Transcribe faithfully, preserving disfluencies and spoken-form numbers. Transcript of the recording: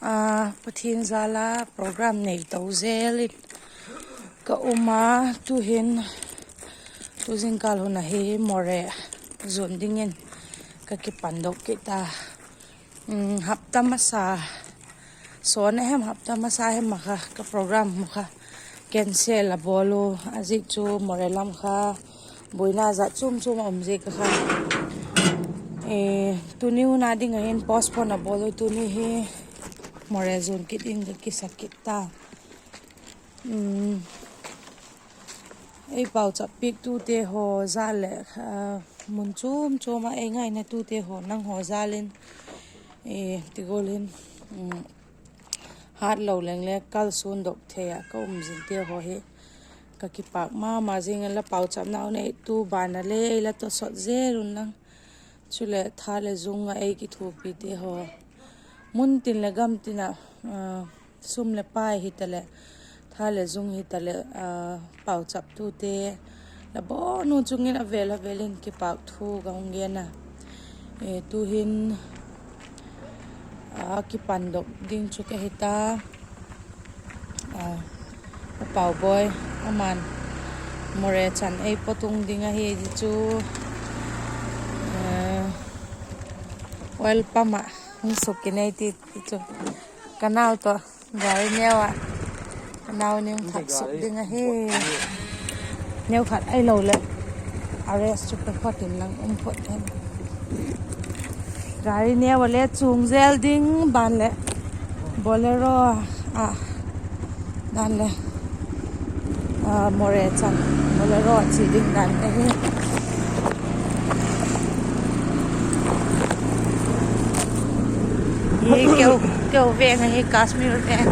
A, Pathian jal a program nei to zel in ka um a, tuhin, tu zingkâl hun ahi Moreh zuan dingin ka kipandok kit a. Hapta masa, sawn a hem hapta masa hem a kha ka program kha cancel a bawl u, a ziak chu Moreh lam kha buaina jat chuam chuam a um ziak a kha. Tuni hun a ding a hin postpone a bawl u, tuni hi Moreh zuan kit ding ka kisa kit ta. Ei pauchap piaktute haw jal leh, mun chuam chuam ah ei ngainatute haw nanghaw jal in, ti gual hin, hatlo leng le kalsuan dok thei ah ka um zingte haw hi ka kipâk ma ma zing a. La pauchapnau neitu ban a le ei la tawsot zel un lang, chuleh tha leh zung ah ei kithuapite haw, mun tin leh gam tin ah, sum leh pai hitaleh, tha leh zung hitaleh, pauchaptute la bawn u chung in a vêl a vêl in kipâk thu ka hung gen a. Tuhin, a kipandok ding chu ka hi ta. U Pauboi, aman Moreh chan ei pawtung ding ahi, zia chu oil pump ah hung suk in ei ti chu, ka nau tawh gari neu ah, ka nau ning thak suk ding ahi. Neukhat ahilo leh arrest chu pe phot in lang um phot hen. Gari neu ah le chuang zel ding ban leh, Bolero ah dan le, Moreh chan Bolero ah chia ding dan ka hi. Hi keu, keu veng ahi, Kashmir veng.